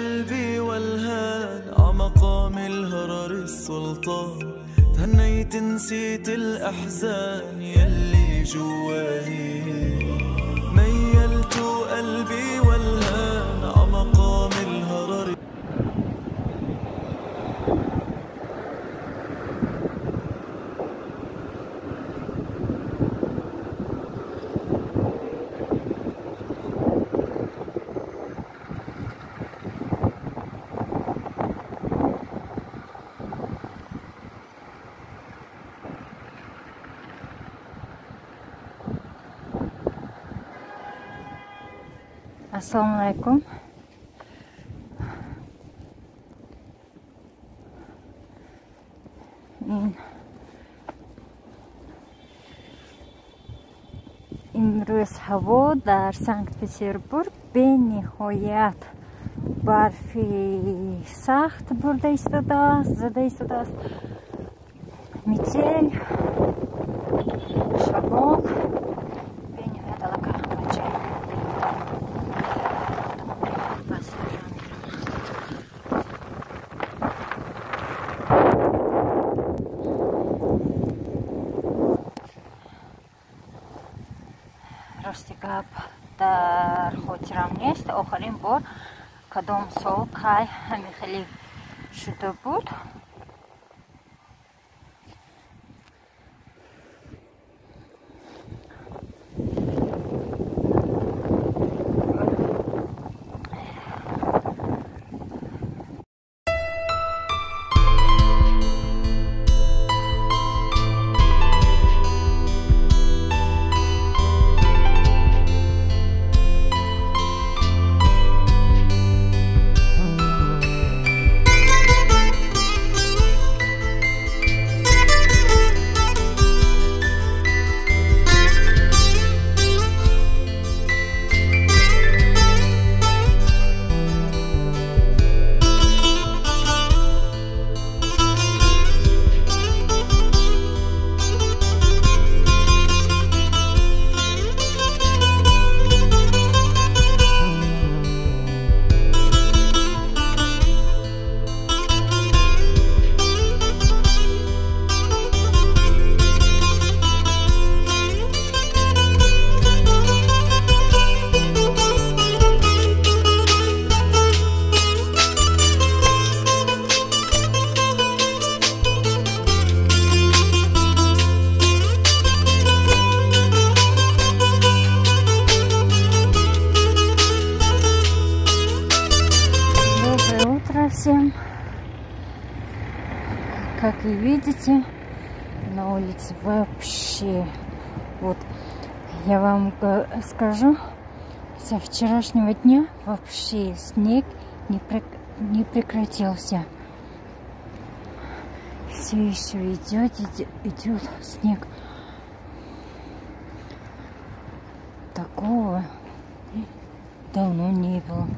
قلبي والهان عمقام الهرر السلطان تهنيت نسيت الأحزان يلي جواني ميلت قلبي والهان عمقام الهرر. Ассалому алайкум. Имрӯз ҳаво дар Санкт-Петербург бениҳоят барфи сахт бурда истодааст, зада истодааст. Метель, шамол, бениҳоят алака ҳамаҷой. Рости гап дар хотирам нест. Охирин бор кадом сол кай ҳамин хеле шуда буд. Всем. Как вы видите, на улице вообще, вот я вам скажу, со вчерашнего дня вообще снег не прекратился. Все еще идет снег. Такого давно не было.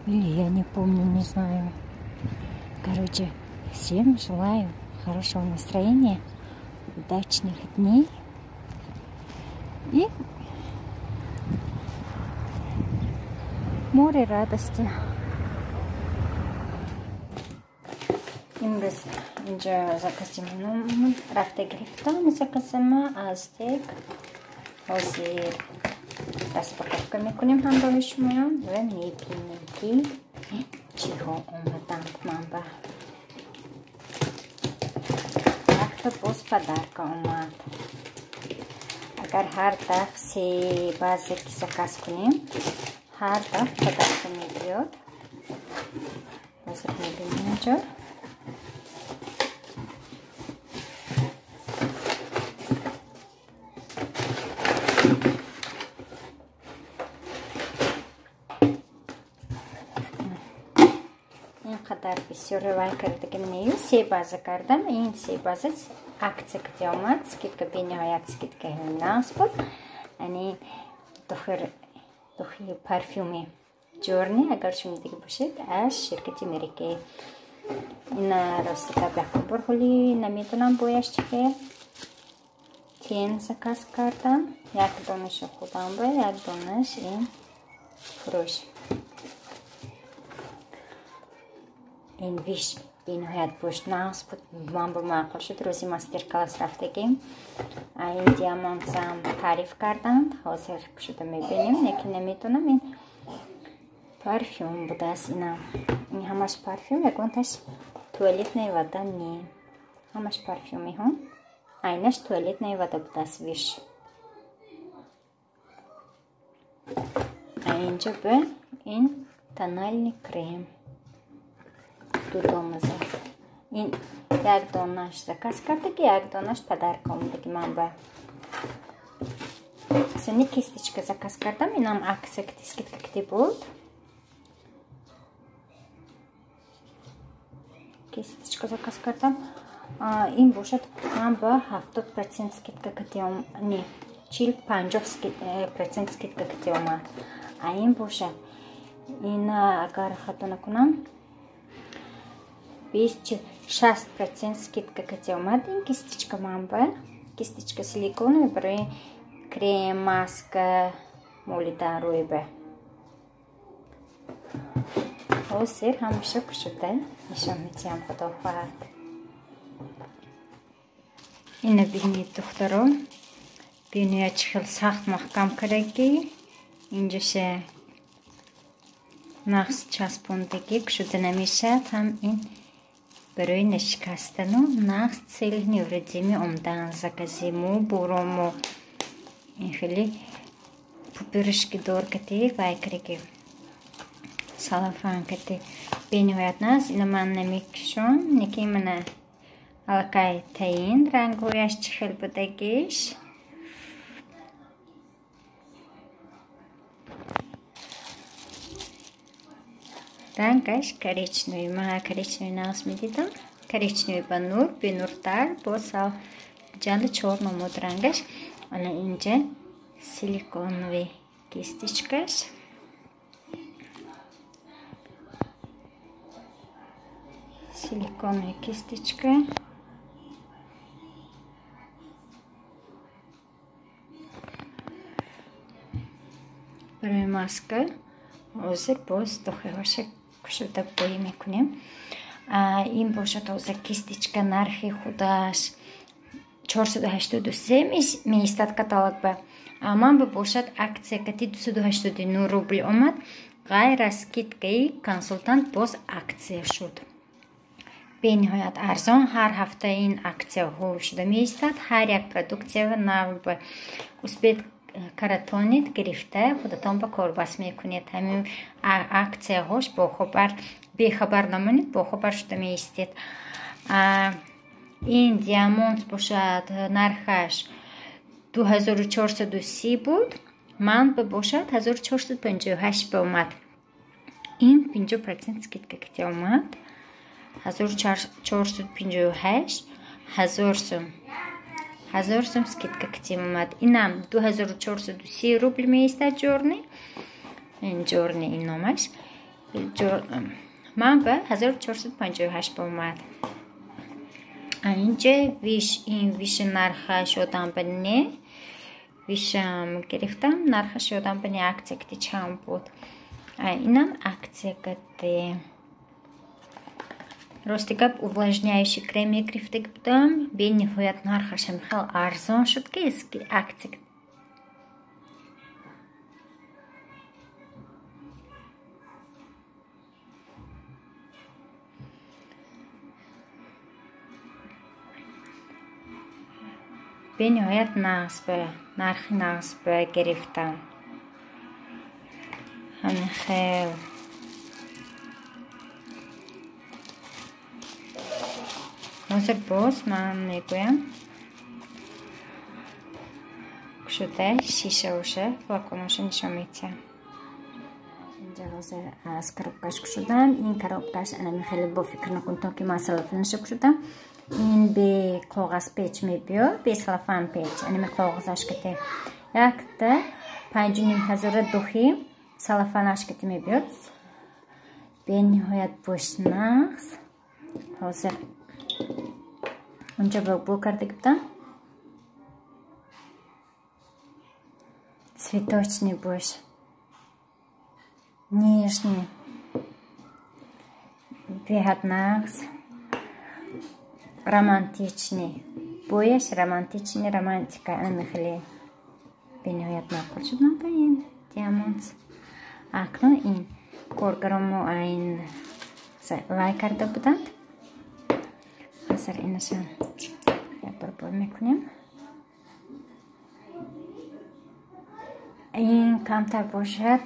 Или я не помню, не знаю. Короче, всем желаю хорошего настроения, удачных дней и море радости. Имрӯз инҷо закази манам рафта гирифтам. Заказама аз тек. Ҳозир распаковка мекунем ҳамроҳи шумоям ва мебинем, ки чиҳо омаданд. Ман ба якта боз подарка омад. Агар ҳар дафъ се баъзе ки заказ кунем, ҳар дафъ подарка мебиёд. Ҳозир мебинем инҷо. Қадар бисёр вай кардагим нею, се база кардам. Ин се база акция кати омад, скидка бениҳоят скидка нағз буд. Ани духи парфюми Journey, агар шунидагӣ бошед, аз ширкати Mary Kay. Ина рости гап якум бор ҳоли намедонам бояш чӣ хел. Тен заказ кардам, як донаша худам ба, як донаш ин фурӯш. Ин Виш бениҳоят бӯш нағз буд, ман бо маъқул шуд. Рӯзи мастер-класс рафтагим. Ин Диамонтсам таъриф карданд, ҳозир шуда мебинем, лекин намедонам ин парфюм будааст. Инам ин ҳамаш парфюм, ягонташ туалетная вода не, ҳамаш парфюмиҳо. Айнаш туалетная вода будааст Виш. Инҷо бе ин тональный крем дудомаза. Ин як донаш заказ кардаги, як донаш подарка омадаги ман ба. Сени кисточка заказ кардам, инам акция скидка кити буд. Кисточка заказ кардам. Ин бошад ман ба 70% скидка кити не, 40-50% скидка кити омад. А ин бошад, ин агар хато накунам, 26% скидка кати омад. Ин кисточка ман ба кисточка силиконовая барои крем, маска молидан рӯи ба. Ҳозир ҳамаша кушода нишон медиҳам, худо хоҳад. Ина бинед духтаро, бинед чӣ хел сахт маҳкам кардагӣ. Инҷоша нағз часпондагӣ, кушода намешавад. Ҳам ин барои нашикастану нағз целых невредимый омадан закази мо боромо. Ин хеле пупырышки дор кати вай кардаги, салафан кати бениҳоят нағз. Ина ман намекушом, лекин мана аллакай таин рангҳояш чӣ хел будагиш. Рангаш коричневый, ман коричневый нағз медидам. Коричневый ба нур, бенуртар, бо сал ҷалли чор намуд рангаш. Ана инҷа силиконовый кисточкаш. Силиконовая кисточка. Барои маска ҳозир боз дохилҳоша кушода бӯй мекунем. Ин бошад ҳозир кисточка нархи худаш 483 меистад каталог ба. Ман ба бошад акция кати 289 рубл омад. Ғайр аз скидкаи консултант боз акция шуд. Бениҳоят арзон. Ҳар ҳафта ин аксияҳо шуда меистад. Ҳар як продукция нав ба успет каратонид гирифта худатон ба корбас мекунед. Ҳамин аксияҳош бохабар, бехабар намонед, бохабар шуда меистед. Ин Диамонт бошад нархаш 2430 буд, ман ба бошад 1458 ба омад. Ин 50% скидка кати омад. 1458 1000 сум. 1000 сум скидка кати омад. Инам 2430 рубл меистад ҷорни. Ин ҷорни ин номаш. Ман ба 1458 ба омад. Инҷа Виш, ин Виш нархаш ёдам ба не. Вишам гирифтам, нархаш ёдам ба не, акция кати чанд буд. Инам акция кати. Рости гап, увлажняющий крем гирифта будам. Бениҳоят нархашам хел арзон шуд, ки акция. Бениҳоят нағз ба нархи нағз ба гирифтам. Ҳамин хел. Ҳозир боз ман мегӯям кушода шишаоша флаконоша нишон медиҳам. Инҷа ҳозир аз коробкаш кушодам. Ин коробкаш анами хеле бо фикр накун, то ки ман салафанаша кушодам. Ин бе коғаз печ мебиёд, бе салафан печ, анами коғазаш кате якта 5500 духи салафанаш кате мебиёд. Бениҳоят бош нағз. Ҳозир унҷа бо карда гуфтам. Цветочный бош, нежный, Беҳад нағз, романтичный. Бӯяш романтичный, романтика. Ана хеле бениҳоят маъқул шуд ман ба ин Diamonds. Акнун ин коргаромо ин вай карда буданд. Ҳозир инашам як бор бой мекунем. Ин камтар бошад,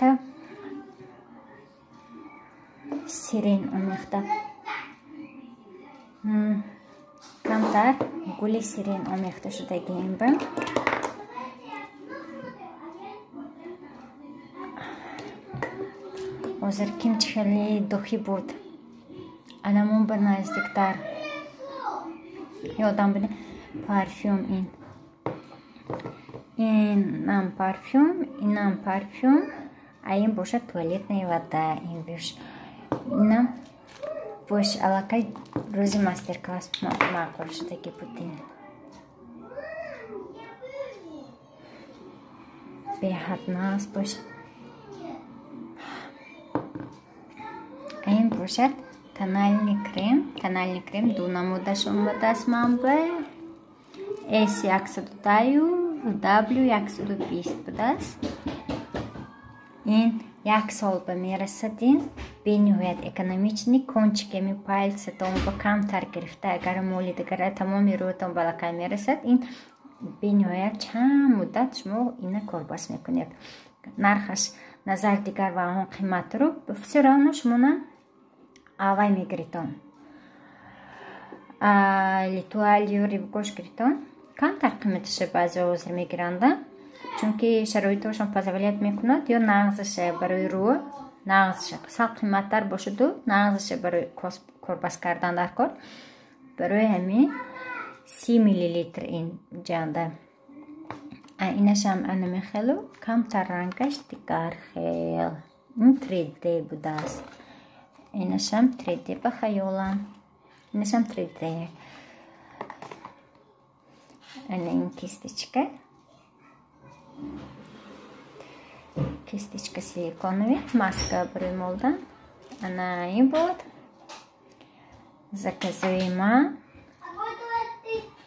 сирен омехта, камтар гули сирен омехта шудаги ин ба. Ҳозир ким чӣ хеле духи буд, анамон ба наздиктар ёдам буд парфюм. Ин инам парфюм, инам парфюм, а ин бошад туалетная вода. Ин беш инам бош аллакай рӯзи мастер-класс маъқул шудаги буд. Ин беҳад нағз бош. Ин бошад тональный крем. Тональный крем ду намудаш омадааст манба. S 110 W 120 будааст. Ин як сол ба мерасад. Ин бениҳоят экономичный, кончиками пальцатон ба камтар гирифта, агар моли дигара тамоми рӯятон балакай мерасад. Ин бениҳоят чанд муддат шумо ина корбас мекунед. Нархаш назар дигар ва он қиматро всё равно шумона авай мегиритон. Литуалию Ривгош гиритон камтар қиматаша баъзе ҳозир мегиранда, чунки шароитошон позволять мекунад, ё нағзаша барои рӯ нағзаша сал қиматтар бошаду нағзаша барои корбас кардан дар кор. Барои ҳамин 30 миллилитр ин ҷанда. Инашам анами хелу камтар рангаш дигар хел. Ин 3D будааст. Инашам 3D ба хаёлам. Инашам 3D. Ана ин кисточка. Кисточка силиконовый, маска барои молдан. Ана ин буд заказои ман.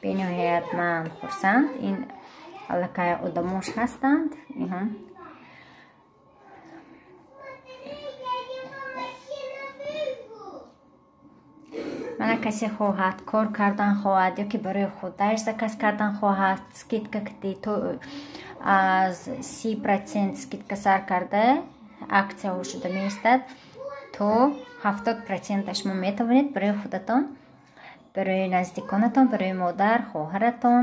Бениҳоят ман хурсанд. Ин аллакай одамош ҳастанд. Мана касе хоҳад кор кардан хоҳад ё ки барои худаш заказ кардан хоҳад, скидка ки то аз 30% скидка сар карда аксияҳо шуда меистад, то 70% шумо метавонед барои худатон, барои наздиконатон, барои модар, хоҳаратон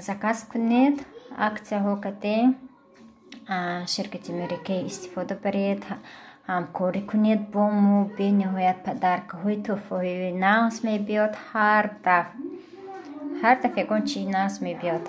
заказ кунед. Аксияҳо кате ширкати Mary истифода баред, ҳамкорӣ кунед бо мо. Бениҳоят подаркаҳои тӯҳфаҳои нағз мебиёд. Ҳар дафъ ягон чизи нағз мебиёд.